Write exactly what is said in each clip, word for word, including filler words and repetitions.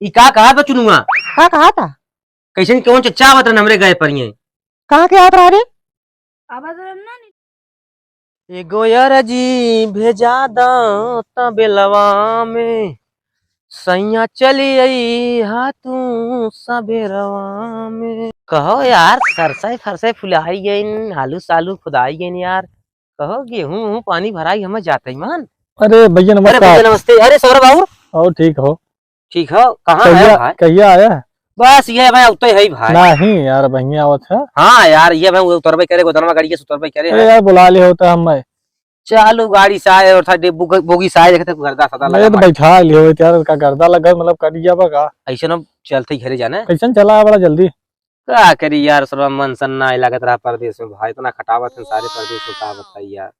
ई का कहा बा चुनुआ? का कहा था? कैसन कौन चच्चा आवत रहन हमरे गए पर ये? कहाँ के आवत रहा रे? आवाज रहा ना। एगो अरजी भेजा द तबेलवा में, सैया चली आई हा तू सबेरवा में। कहो यार, सरसई फरसई फुलाई गइन, आलू सालू खुदाई गइन यार। कहो गेहूं वहूं पानी भराई, हमें जाते ही मान। अरे भैया अरे नमस्कार। भैया नमस्ते। अरे सौरभ बाबू। और ठीक हो? ठीक हो, कहाँ है कहिया, भाई? कहिया आया? बस ये भाई, उतरे है भाई। नहीं यार, वहीं आवत है। हाँ यार, ये भाई उतरबे करे, गोदनवा गाड़ी से उतरबे करे अरे है। यार, बुला ले होता हम मैं। चालू गाड़ी से आए और था डे-, बुग-, बोगी से आए, देखते गर्दा सदा मैं लगा तो मार। बैठा लियो यार, का गर्दा लगा, मतलब कट गया बा का? ऐसे ना चलते ही घरे जाना है। कैसन चला है बड़ा जल्दी? का करी यार, सरवा मन सन ना लागत रहा परदेस में भाई, इतना खटावत है सारे परदेस में, का बताई यार।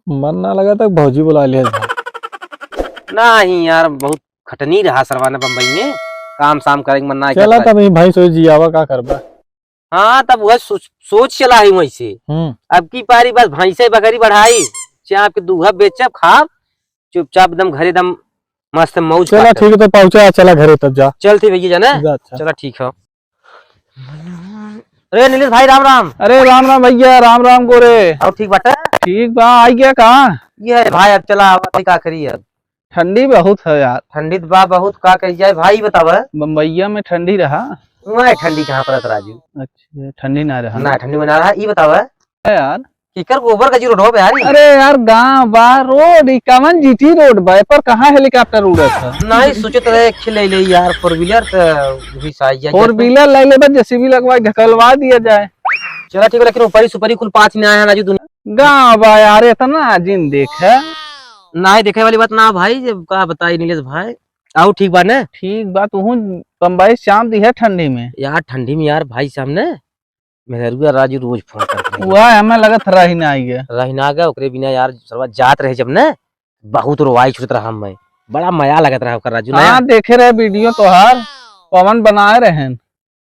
मन ना लगा तो भौजी बुला लिया जाए। नहीं यार, बहुत खटनी रहा सरवा ने बम्बई में, काम साम करे के मन ना चला करता। तब ये भैंस होई जियावा का करबा? हाँ, तब वह सोच, सोच चला ही वैसे। हम्म। अब की पारी बस भैंसे बकरी बढ़ाई, चाप के दूहा बेचब, खाब, चुपचाप एकदम घरे एकदम मस्त मौज चला काटब। ठीक है, तो पहुँचा, चला घरे तब जा। चल ठीक भैया जाना। जा, अच्छा। चला ठीक है। अरे नीलेश भाई, राम राम। अरे राम राम भैया, राम राम गोरे। और ठीक बाटे? ठीक बा, आई गया का? ये है भाई, अब चला, अब का करी अब? ठंडी बहुत है यार। ठंडी तो बा बहुत, का करी जाए भाई, बतावा। बम्बैया में ठंडी रहा? वहाँ ठंडी कहाँ पड़त राजू? अच्छा, ठंडी ना रहा। ना, ठंडी में ना रहा। ई बतावा, है यार। केकर गोबर गजी रोड हो बे यार? अरे यार, गांव बा रोड, ई कवन जीटी रोड बा? ए पर कहाँ हेलीकॉप्टर उड़त है? नहीं, सोचत रहे एक ले ले यार, four wheeler त भी साइज है four wheeler ले ले बस, जेसीबी लगवा के ढकलवा दिया जाए। चला ठीक है, लेकिन ऊपरी सुपरी कुल पाँच में आया राजू दुनिया। गांव बा यार, इतना जिन देखे। नहीं देखे वाली बात ना भाई, जब का बताई नीलेश भाई। आओ ठीक बा ने? ठीक बा, तू बम्बई शाम दी है ठंडी में। यार ठंडी में यार भाई साहब ने मेहरुआ राजू रोज फोन करत रही। वह हमें लगत रही ना आइए। रही ना गए, ओकरे बिना यार सरवा जात रहे जब न, बहुत रोवाई छूटत रहा हमें। बड़ा मया लगत रहा ओकर राजू ना। हाँ, देखे रहे वीडियो तोहार, पवन बनाए रहन।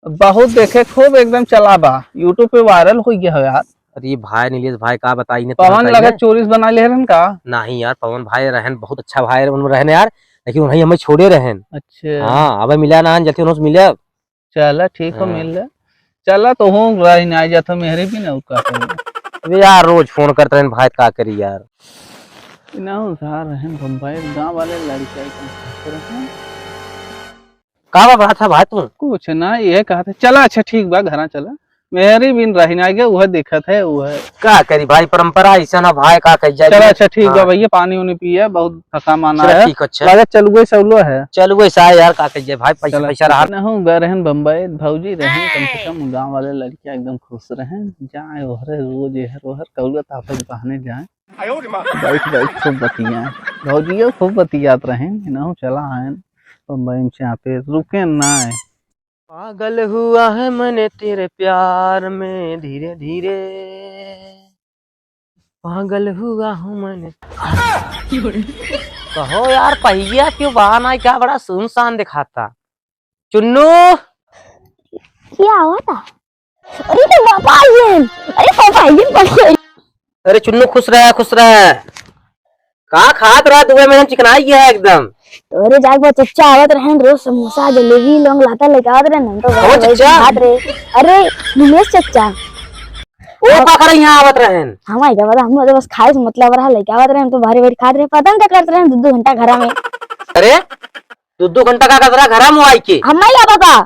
बहुत देखे, खूब एकदम चला बा, YouTube पे वायरल हो गया हो यार। अरे भाई नीलेश भाई, का बताई ने पवन तुरंत लगे आइए। चोरी से बना ले रहन का? नहीं यार, पवन भाई रहन, बहुत अच्छा भाई रहन, रहन यार, लेकिन उन्हें हमें छोड़े रहन। अच्छा। हाँ, अबे मिला ना, जल्दी उन्होंने मिले। चला, ठीक हो, हाँ। मिल ले। चला, तो हूँ रही ना, जा तो मेहरी भी ना, का करी। अबे यार, रोज फोन करत रहन भाई, का करी यार। इना उधार रहन बम्बई, गाँव वाले लड़का एकदम खुश रहन। का बा बात है भाई तू? कुछ ना, ये कहा था, चला, अच्छा, ठीक बा, घरा चला। मेहरी बिन रही ना गया, वह दिक्कत है, वह। का करी भाई, परंपरा ऐसा ना भाई, का कही जाए। चला, अच्छा, ठीक बा हाँ। भैया, पानी उनी पिया, बहुत थका माना चला, है। ठीक, अच्छा। लागत चलुए सौलो है। चलुए सा है यार, का कही जाए भाई, पैसा, चला, पैसा रहा। ना हो, गए रहन बम्बई, भौजी रहन, कम से कम गाँव वाले लड़कियाँ एकदम खुश रहन, जाए ओहरे रोज एहर ओहर, कौलत आपस बहाने जाए। बैठ, बैठ, खूब बतिया। भौजियो खूब बतियात रहन, इनहु चला आयन बम्बई में से यहाँ पे, रुके ना है। पागल हुआ है मैंने तेरे प्यार में धीरे धीरे, पागल हुआ हूँ मैंने। कहो यार, पहिया क्यों बहा ना, क्या बड़ा सुनसान दिखाता। चुन्नू! क्या हुआ था? अरे, तो पापा आइए। अरे, पापा आइए, पापा आइए। अरे चुन्नू, खुश रह, खुश रह। का खात रहा दुबई में, चिकनाई गया है एकदम। तोरे जाके बाद चच्चा आवत रहन, रोज समोसा, जलेबी, लौंग लाता लेके आवत रहन, हम तो कौन भाई चच्चा? खात रहे। अरे, नीलेश चच्चा। ओ, का करे यहाँ आवत रहन? हम आई क्या पता, हम तो बस खाए से मतलब रहा, लेके आवत रहन, तो भारी भारी खात रहे, पता नहीं क्या करत रहन दो दो घंटा घरा में। अरे, दो दो घंटा का करत रहा घरा में आई के? हम आई क्या पता।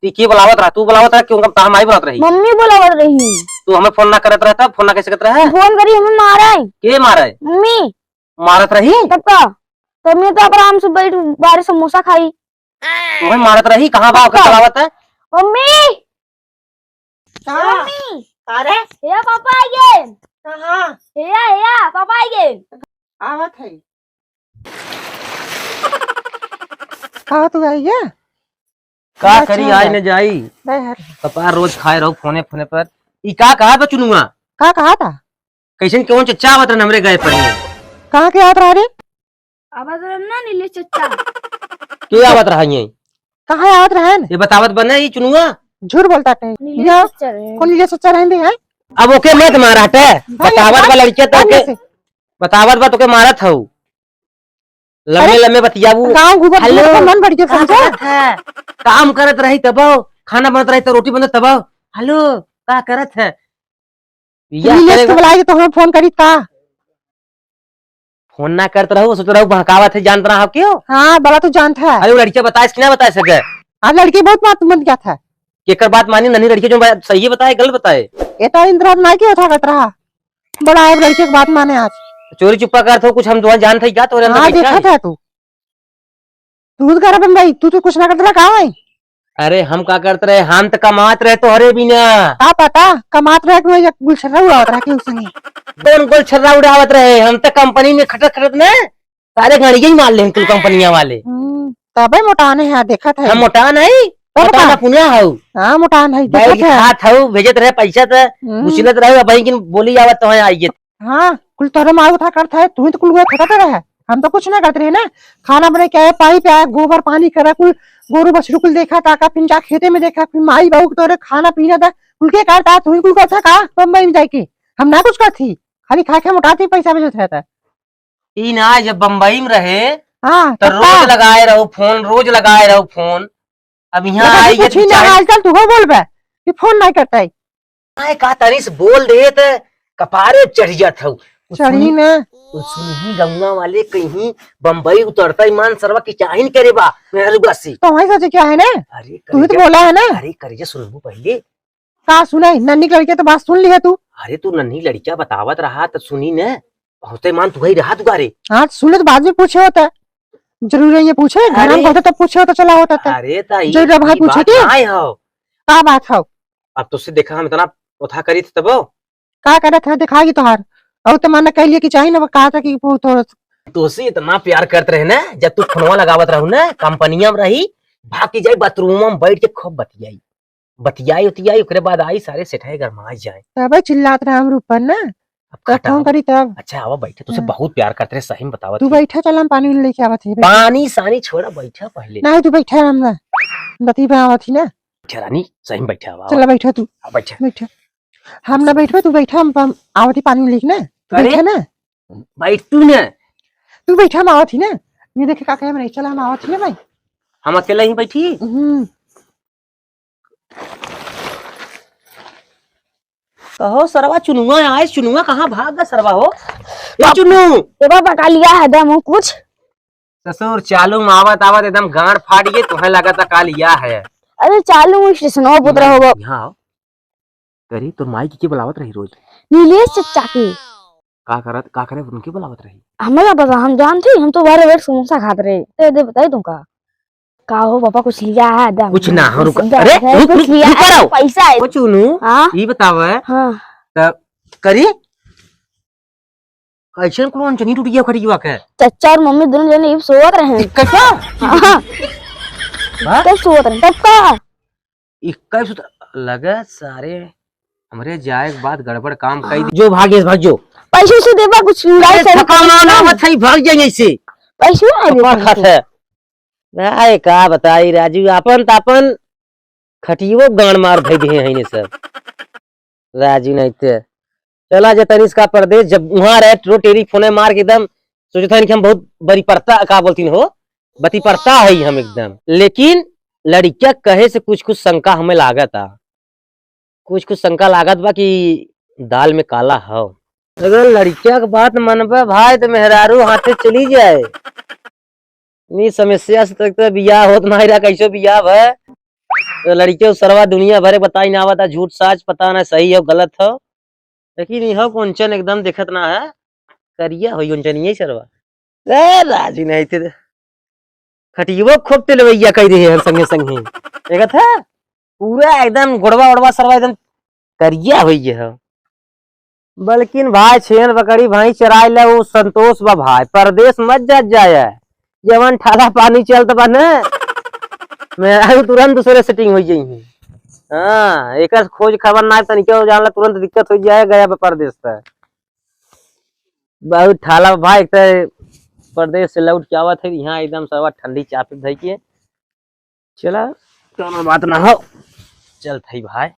ती के बुलावत रहा? तू बुलावत रहा? क्यों, हम आई बुलावत रही? मम्मी बुलावत रही। तू हमें फोन ना करत रहा, तब फोन ना कैसे करत रहा? फोन करी, हमें मारा है। के मारा है? मम्मी। मारत रही? तब का? तब मैं तो आराम से बैठ बाहर समोसा खाई। तुम्हें मारत रही? कहाँ बा? ओके, पक्का। चलावत है? मम्मी! कहाँ? मम्मी! अरे? हेया, पापा आ गए। कहाँ? हेया, हेया, पापा आ गए। आवत है। कहाँ तू आई है? का अच्छा, करी, आज अच्छा। न जाई। नहीं हट। कपार रोज खाए रहो फोने, फोने पर। ई का कहा था चुनुआ? का कहा था? कैसन कौन चच्चा आवत रहन हमरे गए पर? कहाँ के आवत रहा रे? आवत रहन ना नीले चच्चा। के आवत रहा ये? कहाँ आवत रहन? ये बतावत बने ई चुनुआ? झूठ बोलता है। नीले या, चच्चा रहे। कौन नीले चच्चा रहन दे हैं? अब ओके मत मारा हटे। भाई, बतावत बा लड़किया तो भाई ओके, से। बतावत बा तोके मारत हऊ। लम्बे अरे, लम्बे बतियाबू। गाँव घूमत हेलो, घूमत मन बढ़ गया, का समझा? करत है? काम करत रही तब, खाना बनत रही तब, रोटी बनत तब। हेलो, का करत है? या रिलेश करे के बा- बुलाए तो हमें फोन करी ता। फोन ना करत रहू, सोच रहू बहकावत है, जानत रहा हो क्यों? हाँ, बड़ा तू जानत है। अरे वो लड़किया बताए कि ना बताए सके? आज लड़की बहुत बात मन क्या था? केकर बात मानी? नन्ही लड़की जो बा-, सही बताए, गलत बताए? ये तो इंद्रा ना की उठा करत रहा। बड़ा है लड़की की बात माने आज। चोरी चुप्पा करत हो, कुछ हम दोनों जानत है क्या? तोरे अंदर हाँ, बैठा देखत है। है तू। तू तो कर बम्बई, तू तो कुछ ना करत रहा, का भाई? अरे हम का करत रहे, हम तो कमात रहे तोहरे बिना। का पता, कमात रहे कि वही गुलछर्रा उड़ावत रहा कि उसने। कौन गुलछर्रा उड़ावत रहे? हम तो कंपनी में खटत खटत ना सारे गाड़िया ही मार ले कुल कंपनिया वाले। हम्म, तबे मोटाने है, देखत है। हम मोटा नहीं, तब मोटा का? ना पुनिया हऊ। हाँ, मोटान है, बैठ देखत है। खात हऊ, भेजत रहे पैसा त, हम्म। उछलत रहे, अब की बोली आवत तो है आइए। हाँ, कुल तोरे मार उठा करत है, तू ही तो कुल उहे खटत रहे। हम तो कुछ ना करत रहे ना। खाना बने के आए, पानी पे आए, गोबर पानी करे, कुल गोरू बछरू कुल देखा, ताका फिर जा खेते में देखा, फिर माई बाबू के तोरे खाना पीना दा, कुल के करता, तू ही कुल करता का बम्बई में जाके? हम ना कुछ करती, खाली खा के मोटाती, पैसा भेजत रहता। ई ना, जब बम्बई में रहे, हाँ, तो तब रोज का? लगाए रहो फोन, रोज लगाए रहो फोन। अब यहाँ देखा, आई तू है तो पूछी ना, चाहे आजकल तू हो बोलबे कि फोन नहीं करता है। आए का तनी से बोल दे त कपारे चढ़ जात हऊ। चढ़ी सुनी ना। उ सुनही गंगा वाले कहीं बम्बई उतरता ईमान सरवा की चाहिन करे बा मेहरुआ से। तो वही सोचे क्या है ना? अरे तू ही तो करेजा, बोला है ना? अरे करेजा सुनबू पहले। का सुनाई? नन्ही लड़के तो बात सुन लिया तू। अरे तू नन्ही लड़किया बतावत रहा त सुनी न, बहुते मान तू ही रहा दुआरे। हाँ, सुने तो बाद में पूछे होता। जरूरी है ये पूछे? घर में अरे। होता तब पूछे होता, चला होता था। अरे त ई, जरूर भाई ई पूछे बात के? ना हो। का बात हो? अब तुझसे देखा हम इतना उठा करी थे तब। का करत है दिखाई तोहार? और तो मन कह लिया कि चाही ना, वो कहा था कि वो तो तोसे इतना प्यार करत रहे ना, जब तू फोनवा लगावत रहू ना, कंपनिया में रही, भाग के जाई बाथरूम में बैठ के खूब बतियाई। बतियाई उतियाई, ओकरे बाद आई, सारे सेठाए गरमाई जाए। तबे चिल्लात रहा हमरे ऊपर ना। अब तब खटा फोन हो। करी तब। अच्छा, आवा बैठे, तुझसे हाँ। बहुत प्यार करते रहे, सही में बतावत तू ही। बैठा, चल हम पानी लेके आवत ही, बैठा। पानी सानी छोड़ा, बैठा पहले। नहीं, तू बैठा, हम ना बती बनावत ही ना। अच्छा रानी, सही में बैठा, आवा, चला आवा। बैठा तू। हाँ, बैठा। बैठा। हम ना बैठबे, तू बैठा, हम, हम आवत ही पानी लेके ना। तू अरे, बैठा ना। बैठ तू ना। तू बैठा, हम आवत ही ना। ये देखे का कहे, हम नहीं चला, हम आवत ही ना भाई। हम अकेला ही बैठी? हम्म। कहो सरवा चुनुआ आए, चुनुआ कहाँ भाग गया सरवा हो? ए चुन्नू! ए बाबा, का लिया है दम कुछ? ससुर, चालू में आवत आवत एकदम गांड फाट गई, तुम्हें लगा था का लिया है। अरे चालू में स्टेशन पर उतरा होगा। यहाँ आओ। अरे तोर माई के, के बुलावत रही रोज? नीलेश चच्चा के। का करत, का करे उनके बुलावत रही? हमें का पता, हम जानते ही, हम तो बाहर बैठ समोसा खात रहे। दे, दे बताई तुमका। का हो पापा, कुछ लिया है? दम कुछ ना, हम रुक, समझा अरे, है, रुक, कुछ रुक, लिया रुक है, कराओ। पैसा है। ओ चुनू, हाँ? ई बतावे, हाँ। त करी? कैसन कौन चनी टूट गया खटिया के? चच्चा और मम्मी दोनों जने इब सोवत रहे। इक्का का? हाँ। हाँ? कब सोवत रहे? तब का? इक्का सुत लगे सारे हमरे जाए के बाद गड़बड़ काम कई हाँ। दी। जो भागेश, भाग जो। पैसे से देबा कुछ लड़ाई अरे करे थका पड़े मार ना। आवत है, भाग जाए ऐसे। पैसे ना दे कपार खात है। आए का बताई राजू, आपन त आपन खटियो गांड मार धई दिहे हैं इन्हें सब। राजू नहीं ते। चला जे तनिस का परदेश, जब वहां रहे रो टेरी फोने मार के एकदम सोचत हन कि हम बहुत बड़ी परता का बोलतीन हो, बती परता है हम एकदम। लेकिन लड़किया कहे से कुछ कुछ शंका हमें लागत आ, कुछ कुछ शंका लागत बा कि दाल में काला हव। अगर लड़किया के बात मनबे भाई तो मेहरारू हाथे चली जाए। इतनी समस्या से तक तो बियाह होत ना रहा, कैसे बियाह भय? तो लड़के सरवा दुनिया भरे बताई ना आवता, झूठ साच पता ना सही हो गलत हो, लेकिन यह कौन चन एकदम देखत ना है, करिया हो कौन चन ये सरवा। ए राजी नहीं थे, खटियो खूब टिलवैया कह रहे हैं संगे संगे, देखत है पूरा एकदम गोड़वा ओड़वा सरवा एकदम करिया हो गया है। बल्किन भाई, छेन बकरी भाई चराए ले, वो संतोष बा भाई, परदेस मत जात जाए। जवन ठाला पानी चलत बा न, मेहरारू तुरंत दूसरे setting होइ जाई है। हाँ, एकर खोज खबर ना तनिके हो जानला, तुरंत दिक्कत होइ जाए गया बा परदेस त। बहुत ठाला बा भाई, एक त परदेस से लौट के आवत है, यहाँ एकदम सरवा ठंडी चापी धई के। चला, कौनो बात ना हो, चलत है भाई।